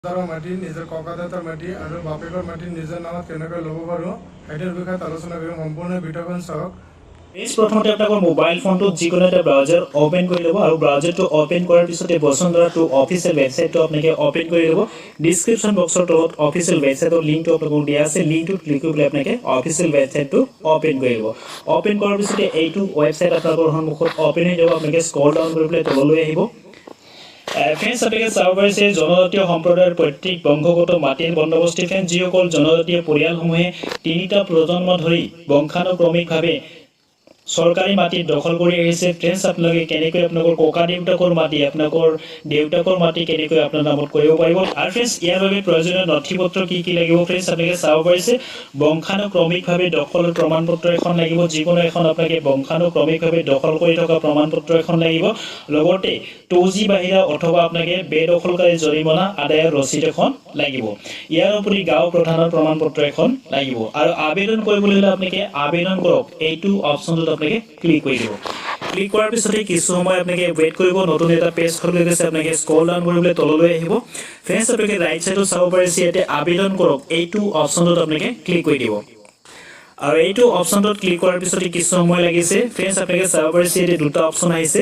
মাটি, নিজৰ ককা দেউতাৰ মাটি আৰু বাপেকৰ মাটি নিজৰ নামত কেনেকৈ ল'ব পাৰোঁ, সেইটোৰ বিষয়ত আলোচনা কৰিম। সম্পূৰ্ণ ভিডিঅ'খন চাওক। প্লিজ প্ৰথমতে আপোনালোকৰ মোবাইল ফোনটোত যিকোনো এটা ব্ৰাউজাৰ অ'পেন কৰি ল'ব আৰু ব্ৰাউজাৰটো অ'পেন কৰাৰ পিছতে বসুন্ধৰা টু অফিচিয়েল ৱেবছাইটটো আপোনালোকে অ'পেন কৰি ল'ব। ডিছক্ৰিপশ্যন বক্সৰ তলত অফিচিয়েল ৱেবছাইটৰ লিংকটো আপোনালোকক দিয়া আছে। লিংকটোত ক্লিক কৰি পেলাই আপোনালোকে অফিচিয়েল ৱেবছাইটটো অ'পেন কৰি ল'ব। অ'পেন কৰাৰ পিছতে এইটো ৱেবছাইট আপোনালোকৰ সন্মুখত অ'পেন হৈ যাব। আপোনালোকে স্ক্ৰল ডাউন কৰি পেলাই তললৈ আহিব। ফ্ৰেণ্ডছ, আপোনালোকে চাব পাৰিছে জনজাতীয় সম্প্ৰদায়ৰ পৈতৃক বংশগত মাটিৰ বন্দোবস্তি। ফ্ৰেণ্ডছ, যিসকল জনজাতীয় পৰিয়ালসমূহে তিনিটা প্ৰজন্ম ধৰি বংশানুক্ৰমিকভাৱে চৰকাৰী মাটি দখল কৰি আহিছে, ফ্ৰেণ্ডছ, আপোনালোকে কেনেকৈ আপোনালোকৰ ককা দেউতাকৰ মাটি, আপোনালোকৰ দেউতাকৰ মাটি কেনেকৈ আপোনাৰ নামত কৰিব পাৰিব আৰু ফ্ৰেণ্ডছ, ইয়াৰ বাবে প্ৰয়োজনীয় নথি পত্ৰ কি কি লাগিব? ফ্ৰেণ্ডছ, আপোনালোকে চাব পাৰিছে বংশানুক্ৰমিকভাৱে দখলৰ প্ৰমাণ পত্ৰ এখন লাগিব। যিকোনো এখন আপোনালোকে বংশানুক্ৰমিকভাৱে দখল কৰি থকা প্ৰমাণ পত্ৰ এখন লাগিব, লগতে টৌজি বাহিৰা অথবা আপোনালোকে বেদখলকাৰী জৰিমনা আদায়ৰ ৰচিদ এখন লাগিব। ইয়াৰ উপৰি গাঁও প্ৰধানৰ প্ৰমাণ পত্ৰ এখন লাগিব। আৰু আবেদন কৰিবলৈ হ'লে আপোনালোকে আবেদন কৰক এইটো অপশ্যনটোত আপোনালোকে ক্লিক কৰি দিব। ক্লিক কৰাৰ পিছতে কিছু সময় আপোনালোকে ৱেইট কৰিব। নতুন এটা পেজ খুলি গৈছে। আপোনালোকে স্ক্ৰল ডাউন কৰিবলৈ তললৈ আহিব। ফ্ৰেণ্ডছ, আপোনালোকে ৰাইট চাইডত চাব পাৰিছে ইয়াতে আবেদন কৰক এইটো অপশ্যনটোত আপোনালোকে ক্লিক কৰি দিব। আৰু এইটো অপশ্যনটোত ক্লিক কৰাৰ পিছতে কিছু সময় লাগিছে। ফ্ৰেণ্ডছ, আপোনালোকে চাব পাৰিছে ইয়াতে দুটা অপশ্যন আহিছে,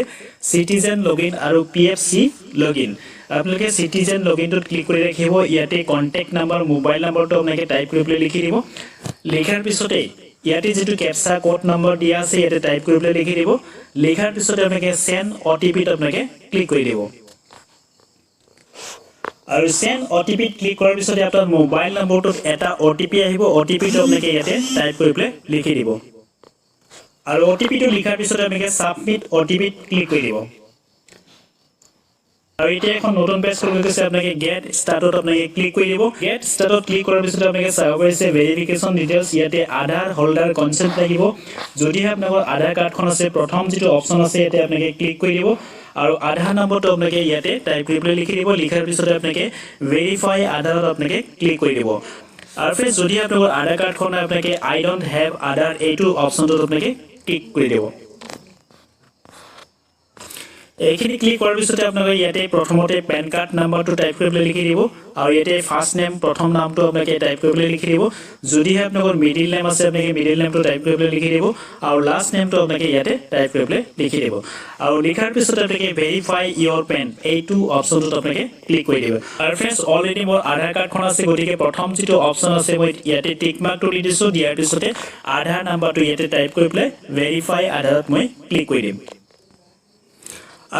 চিটিজেন লগ ইন আৰু P F C log in. আপোনালোকে চিটিজেন লগ ইনটোত ক্লিক কৰি ৰাখিব। ইয়াতে কণ্টেক্ট নাম্বাৰ, মোবাইল নাম্বাৰটো আপোনালোকে টাইপ কৰি পেলাই লিখি দিব। লিখাৰ পিছতে ইয়াতে যিটো কেপচা ক'ড নম্বৰ দিয়া আছে, ইয়াতে টাইপ কৰি পেলাই লিখি দিব। লিখাৰ পিছতে আপোনালোকে চেণ্ড অ' টি পিত আপোনালোকে ক্লিক কৰি দিব। আৰু চেণ্ড অ' টি পিত ক্লিক কৰাৰ পিছতে আপোনাৰ মোবাইল নম্বৰটোত এটা অ' টি পি আহিব। অ' টি পিটো আপোনালোকে ইয়াতে টাইপ কৰি পেলাই লিখি দিব। আৰু অ' টি পিটো লিখাৰ পিছতে আপোনালোকে ছাবমিট অ' টি পিত ক্লিক কৰি দিব। আৰু এতিয়া এখন নতুন পেজ খুলি গৈছে। আপোনালোকে গেট ষ্টাৰ্টত আপোনালোকে ক্লিক কৰি দিব। গেট ষ্টাৰ্টত ক্লিক কৰাৰ পিছত আপোনালোকে চাব পাৰিছে ভেৰিফিকেশ্যন ডিটেইলছ। ইয়াতে আধাৰ হোল্ডাৰ কনচেণ্ট লাগিব। যদিহে আপোনালোকৰ আধাৰ কাৰ্ডখন আছে, প্ৰথম যিটো অপশ্যন আছে ইয়াতে আপোনালোকে ক্লিক কৰি দিব আৰু আধাৰ নম্বৰটো আপোনালোকে ইয়াতে টাইপ কৰি পেলাই লিখি দিব। লিখাৰ পিছতে আপোনালোকে ভেৰিফাই আধাৰত আপোনালোকে ক্লিক কৰি দিব। আৰু ফ্ৰেণ্ডছ, যদি আপোনালোকৰ আধাৰ কাৰ্ডখন, আপোনালোকে আই don't have আধাৰ এইটো অপশ্যনটোত আপোনালোকে ক্লিক কৰি দিব। এইখিনি ক্লিক কৰাৰ পিছতে আপোনালোকে ইয়াতে প্ৰথমতে পেন কাৰ্ড নাম্বাৰটো টাইপ কৰি পেলাই লিখি দিব আৰু ইয়াতে ফাৰ্ষ্ট নেম, প্ৰথম নামটো আপোনালোকে টাইপ কৰি পেলাই লিখি দিব। যদিহে আপোনালোকৰ মিডিল নেম আছে, আপোনালোকে মিডিল নেমটো টাইপ কৰি পেলাই লিখি দিব আৰু লাষ্ট নেমটো আপোনালোকে ইয়াতে টাইপ কৰি পেলাই লিখি দিব। আৰু লিখাৰ পিছত আপোনালোকে ভেৰিফাই ইয়ৰ পেন এইটো অপশ্যনটোত আপোনালোকে ক্লিক কৰি দিব। আৰু ফ্ৰেণ্ডছ, অলৰেডি মোৰ আধাৰ কাৰ্ডখন আছে, গতিকে প্ৰথম যিটো অপশ্যন আছে মই ইয়াতে টিক মাৰ্কটো দি দিছোঁ। দিয়াৰ পিছতে আধাৰ নাম্বাৰটো ইয়াতে টাইপ কৰি পেলাই ভেৰিফাই আধাৰত মই ক্লিক কৰি দিম।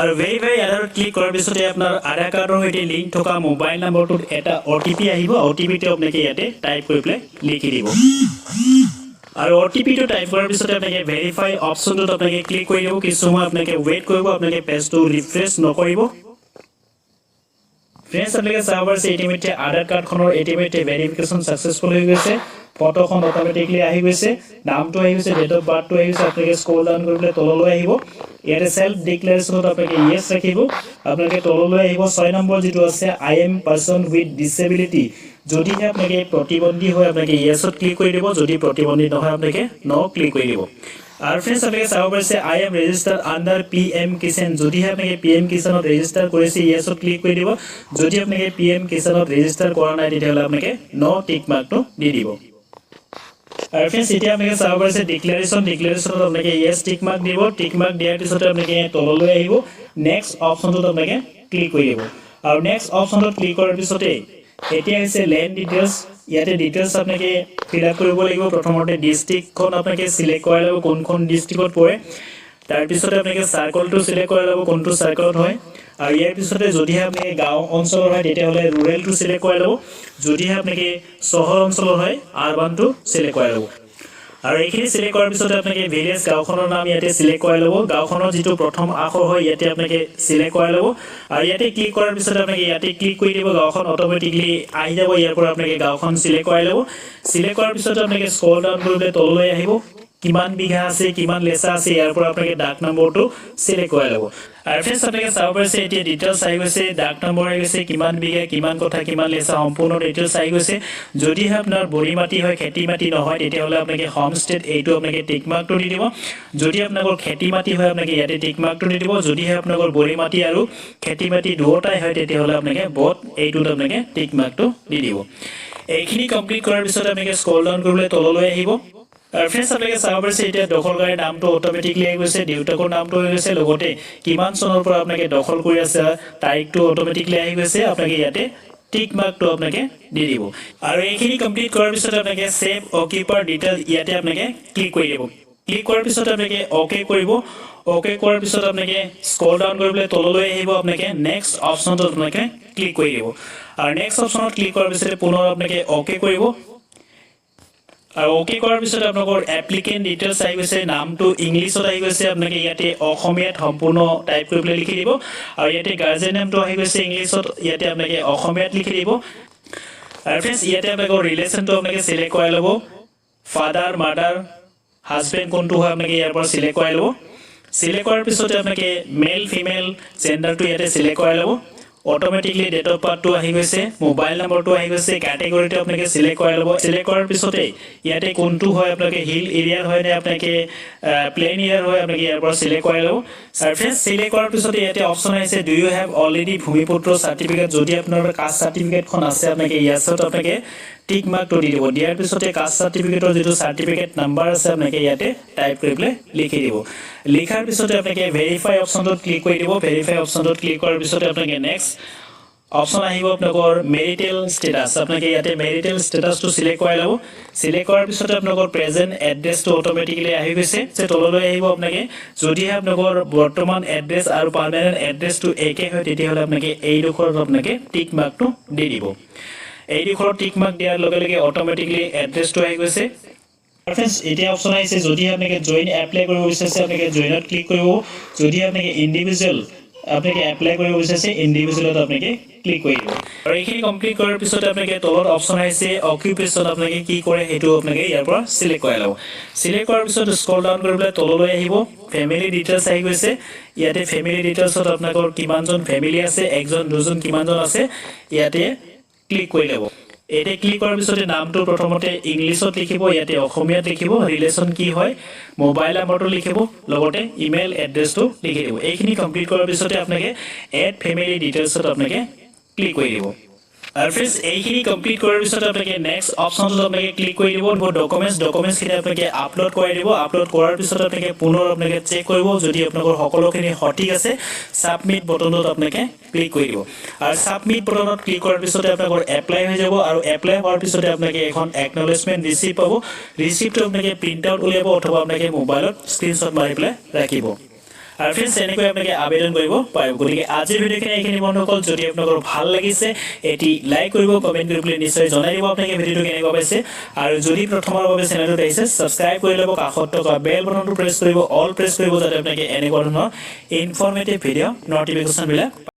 আৰু ভেৰিফাই আধাৰত ক্লিক কৰাৰ পিছতে আপোনাৰ আধাৰ কাৰ্ডৰ সৈতে লিংক থকা মোবাইল নম্বৰটোত এটা অ' টি পি আহিব। অ' টি পিটো আপোনালোকে ইয়াতে টাইপ কৰি পেলাই লিখি দিব। আৰু অ' টি পিটো টাইপ কৰাৰ পিছতে আপোনালোকে ভেৰিফাই অপশ্যনটোত আপোনালোকে ক্লিক কৰি দিব। কিছু সময় আপোনালোকে ৱেইট কৰিব, আপোনালোকে পেজটো ৰিফ্ৰেছ নকৰিব। ফ্ৰেণ্ডছ, আপোনালোকে চাব পাৰিছে ইতিমধ্যে আধাৰ কাৰ্ডখনৰ ইতিমধ্যে ভেৰিফিকেশ্যন ছাকচেছফুল হৈ গৈছে। ফটোখন অট'মেটিকলি আহি গৈছে, নামটো আহি গৈছে, ডেট অফ বাৰ্থটো আহি গৈছে। আপোনালোকে স্ক্ৰল ডাউন কৰি পেলাই তললৈ আহিব। ইয়াতে চেল্ফ ডিক্লেৰেশ্যনত আপোনালোকে য়েছ ৰাখিব। আপোনালোকে তললৈ আহিব। 6 নম্বৰ যিটো আছে, I am person with disability, যদিহে আপোনালোকে প্ৰতিবন্ধী হয় আপোনালোকে য়েছত ক্লিক কৰি দিব। যদি প্ৰতিবন্ধী নহয়, আপোনালোকে ন ক্লিক কৰি দিব। আৰু ফ্ৰেণ্ডছ, আপোনালোকে চাব পাৰিছে I am register under PM Kisan, যদিহে আপোনালোকে পি এম কিষাণত ৰেজিষ্টাৰ কৰিছে য়েছত ক্লিক কৰি দিব। যদি আপোনালোকে পি এম কিষাণত ৰেজিষ্টাৰ কৰা নাই, তেতিয়াহ'লে আপোনালোকে ন টিক মাৰ্কটো দি দিব। আৰু ফ্ৰেণ্ডছ, এতিয়া আপোনালোকে চাব পাৰিছে ডিক্লেৰেশ্যন। ডিক্লেৰেশ্যনত আপোনালোকে য়েছ টিক মাৰ্ক দিব। টিক মাৰ্ক দিয়াৰ পিছতে আপোনালোকে তললৈ আহিব, নেক্সট অপশ্যনটোত আপোনালোকে ক্লিক কৰি দিব। আৰু নেক্সট অপশ্যনটোত ক্লিক কৰাৰ পিছতে এতিয়া আহিছে লেণ্ড ডিটেইলছ। ইয়াতে ডিটেইলছ আপোনালোকে ফিল আপ কৰিব লাগিব। প্ৰথমতে ডিষ্ট্ৰিক্টখন আপোনালোকে চিলেক্ট কৰাই ল'ব, কোনখন ডিষ্ট্ৰিক্টত পৰে। তাৰপিছতে আপোনালোকে চাৰ্কলটো চিলেক্ট কৰাই ল'ব, কোনটো চাৰ্কলত হয়। আৰু ইয়াৰ পিছতে যদিহে আপুনি গাঁও অঞ্চলৰ হয়, তেতিয়াহ'লে ৰুৰেলটো চিলেক্ট কৰাই ল'ব। যদিহে আপোনালোকে চহৰ অঞ্চলৰ হয়, আৰবানটো চিলেক্ট কৰাই ল'ব। আৰু এইখিনি চিলেক্ট কৰাৰ পিছতে আপোনালোকে ভিলেজ, গাঁওখনৰ নাম ইয়াতে চিলেক্ট কৰাই ল'ব। গাঁওখনৰ যিটো প্ৰথম আখৰ হয় ইয়াতে আপোনালোকে চিলেক্ট কৰাই ল'ব। আৰু ইয়াতে ক্লিক কৰাৰ পিছতে আপোনালোকে ইয়াতে ক্লিক কৰি দিব, গাঁওখন অট'মেটিকলি আহি যাব। ইয়াৰ পৰা আপোনালোকে গাঁওখন চিলেক্ট কৰাই ল'ব। চিলেক্ট কৰাৰ পিছতে আপোনালোকে স্ক্ৰল ডাউন কৰি পেলাই তললৈ আহিব। কিমান বিঘা আছে, কিমান লেচা আছে, ইয়াৰ পৰা আপোনালোকে ডাক নম্বৰটো চিলেক্ট কৰাই ল'ব। আৰু ফ্ৰেণ্ডছ, আপোনালোকে চাব পাৰিছে এতিয়া ডিটেইলছ আহি গৈছে, ডাক নম্বৰ আহি গৈছে, কিমান বিঘা, কিমান কথা, কিমান লেচা, সম্পূৰ্ণ ডিটেইলছ আহি গৈছে। যদিহে আপোনাৰ বৰি মাটি হয়, খেতি মাটি নহয়, তেতিয়াহ'লে আপোনালোকে হোমষ্টেড এইটো আপোনালোকে টিক মাৰ্কটো দি দিব। যদি আপোনালোকৰ খেতি মাটি হয়, আপোনালোকে ইয়াতে টিক মাৰ্কটো দি দিব। যদিহে আপোনালোকৰ বৰি মাটি আৰু খেতি মাটি দুয়োটাই হয়, তেতিয়াহ'লে আপোনালোকে বট এইটোত আপোনালোকে টিক মাৰ্কটো দি দিব। এইখিনি কমপ্লিট কৰাৰ পিছত আপোনালোকে স্ক্ৰল ডাউন কৰিবলৈ তললৈ আহিব। আৰু ফ্ৰেণ্ডছ, আপোনালোকে চাব পাৰিছে এতিয়া দখলকাৰীৰ নামটো অট'মেটিকলি আহি গৈছে, দেউতাকৰ নামটো আহি গৈছে, লগতে কিমান চনৰ পৰা আপোনালোকে দখল কৰি আছে তাৰিখটো অট'মেটিকলি আহি গৈছে। আপোনালোকে ইয়াতে টিক মাৰ্কটো আপোনালোকে দি দিব। আৰু এইখিনি কমপ্লিট কৰাৰ পিছত আপোনালোকে ছেভ অকিউপাৰ ডিটেইল ইয়াতে আপোনালোকে ক্লিক কৰি দিব। ক্লিক কৰাৰ পিছত আপোনালোকে অ'কে কৰিব। অ'কে কৰাৰ পিছত আপোনালোকে স্ক্ৰল ডাউন কৰি পেলাই তললৈ আহিব, আপোনালোকে নেক্সট অপশ্যনটোত আপোনালোকে ক্লিক কৰি দিব। আৰু নেক্সট অপশ্যনত ক্লিক কৰাৰ পিছতে পুনৰ আপোনালোকে অ'কে কৰিব। আৰু অ'কে কৰাৰ পিছত আপোনালোকৰ এপ্লিকেণ্ট ডিটেইলছ আহি গৈছে, নামটো ইংলিছত আহি গৈছে, আপোনালোকে ইয়াতে অসমীয়াত সম্পূৰ্ণ টাইপ কৰি পেলাই লিখি দিব। আৰু ইয়াতে গাৰ্জেন নামটো আহি গৈছে ইংলিছত, ইয়াতে আপোনালোকে অসমীয়াত লিখি দিব। আৰু ফ্ৰেণ্ডছ, ইয়াতে আপোনালোকৰ ৰিলেশ্যনটো আপোনালোকে চিলেক্ট কৰাই ল'ব, ফাদাৰ, মাদাৰ, হাজবেণ্ড কোনটো হয় আপোনালোকে ইয়াৰ পৰা চিলেক্ট কৰাই ল'ব। চিলেক্ট কৰাৰ পিছতে আপোনালোকে মেল, ফিমেল জেণ্ডাৰটো ইয়াতে চিলেক্ট কৰাই ল'ব। অট'মেটিকলি ডেট অফ বাৰ্থটো আহি গৈছে, মোবাইল নম্বৰটো আহি গৈছে, কেটেগৰীটো আপোনালোকে চিলেক্ট কৰাই ল'ব। চিলেক্ট কৰাৰ পিছতে ইয়াতে কোনটো হয়, আপোনালোকে হিল এৰিয়াৰ হয় নে আপোনালোকে প্লেইন এৰিয়াৰ হয়, আপোনালোকে ইয়াৰ পৰা চিলেক্ট কৰাই ল'ব। আৰু ফ্ৰেণ্ডছ, চিলেক্ট কৰাৰ পিছতে ইয়াতে অপশ্যন আহিছে do you have already Bhumiputra certificate. যদি আপোনাৰ কাষ্ট চাৰ্টিফিকেটখন আছে, আপোনালোকে ইয়াছত আপোনালোকে টিক মাৰ্কটো দি দিব। দিয়াৰ পিছতে কাষ্ট চাৰ্টিফিকেটৰ যিটো চাৰ্টিফিকেট নাম্বাৰ আছে, আপোনালোকে ইয়াতে টাইপ কৰি পেলাই লিখি দিব। লিখাৰ পিছতে আপোনালোকে ভেৰিফাই অপশ্যনটোত ক্লিক কৰি দিব। ভেৰিফাই অপশ্যনটোত ক্লিক কৰাৰ পিছতে আপোনালোকে নেক্সট অপশ্যন আহিব আপোনালোকৰ মেৰিটেল ষ্টেটাছ। আপোনালোকে ইয়াতে মেৰিটেল ষ্টেটাছটো চিলেক্ট কৰাই ল'ব। চিলেক্ট কৰাৰ পিছতে আপোনালোকৰ প্ৰেজেণ্ট এড্ৰেছটো অট'মেটিকেলি আহি গৈছে, তললৈ আহিব। আপোনালোকে যদিহে আপোনালোকৰ বৰ্তমান এড্ৰেছ আৰু পাৰ্মানেণ্ট এড্ৰেছটো একে হয়, তেতিয়াহ'লে আপোনালোকে এইডোখৰত আপোনালোকে টিক মাৰ্কটো দি দিব। এইডোখৰত টিক মাৰ্ক দিয়াৰ লগে লগে অট'মেটিকেলি এড্ৰেছটো আহি গৈছে। ফ্ৰেণ্ডছ, এতিয়া অপশ্যন আহিছে যদি আপোনালোকে জইন এপ্লাই কৰিব বিচাৰিছে, আপোনালোকে জইনত ক্লিক কৰিব। যদি আপোনালোকে ইণ্ডিভিজুৱেল আপোনালোকে এপ্লাই কৰিব বিচাৰিছে, ইণ্ডিভিজুৱেলত আপোনালোকে ক্লিক কৰি দিব। আৰু এইখিনি কমপ্লিট কৰাৰ পিছত আপোনালোকে তলত অপশ্যন আহিছে অকিউপেশ্যন, আপোনালোকে কি কৰে সেইটো আপোনালোকে ইয়াৰ পৰা চিলেক্ট কৰাই ল'ব। চিলেক্ট কৰাৰ পিছত স্ক্ৰল ডাউন কৰি পেলাই তললৈ আহিব, ফেমিলি ডিটেইলছ আহি গৈছে। ইয়াতে ফেমিলি ডিটেইলছত আপোনালোকৰ কিমানজন ফেমিলি আছে, একজন, দুজন, কিমানজন আছে, ইয়াতে ক্লিক কৰি ল'ব। এতিয়া ক্লিক কৰাৰ পিছতে নামটো প্ৰথমতে ইংলিছত লিখিব, ইয়াতে অসমীয়াত লিখিব, ৰিলেশ্যন কি হয়, মোবাইল নাম্বাৰটো লিখিব, লগতে ইমেইল এড্ৰেছটো লিখি দিব। এইখিনি কমপ্লিট কৰাৰ পিছতে আপোনালোকে এড ফেমিলি ডিটেইলছত আপোনালোকে ক্লিক কৰি দিব। আৰু ফ্ৰেণ্ডছ, এইখিনি কমপ্লিট কৰাৰ পিছত আপোনালোকে নেক্সট অপশ্যনটোত আপোনালোকে ক্লিক কৰি দিব। ডকুমেণ্টছখিনি আপোনালোকে আপলোড কৰাই দিব। আপলোড কৰাৰ পিছত আপোনালোকে পুনৰ আপোনালোকে চেক কৰিব, যদি আপোনালোকৰ সকলোখিনি সঠিক আছে ছাবমিট বটনটোত আপোনালোকে ক্লিক কৰি দিব। আৰু ছাবমিট বটনত ক্লিক কৰাৰ পিছতে আপোনালোকৰ এপ্লাই হৈ যাব। আৰু এপ্লাই হোৱাৰ পিছতে আপোনালোকে এখন একনলেজমেণ্ট ৰিচিপ্ট পাব। ৰিচিপ্টটো আপোনালোকে প্ৰিণ্ট আউট উলিয়াব অথবা আপোনালোকে মোবাইলত স্ক্ৰীনশ্বট মাৰি পেলাই ৰাখিব। আৰু ফ্ৰেণ্ডছ, এনেকৈ আপোনালোকে আবেদন কৰিব পাৰিব। গতিকে আজিৰ ভিডিঅ'খিনি এইখিনি বন্ধুসকল। যদি আপোনালোকৰ ভাল লাগিছে এটি লাইক কৰিব, কমেণ্ট কৰি পেলাই নিশ্চয় জনাই দিব আপোনালোকে ভিডিঅ'টো কেনেকুৱা পাইছে। আৰু যদি প্ৰথমৰ বাবে চেনেলটোত আহিছে, ছাবস্ক্ৰাইব কৰি ল'ব, কাষত থকা বেল বটনটো প্ৰেছ কৰিব, অল প্ৰেছ কৰিব, যাতে আপোনালোকে এনেকুৱা ধৰণৰ ইনফৰ্মেটিভ ভিডিঅ' নটিফিকেশ্যনবিলাক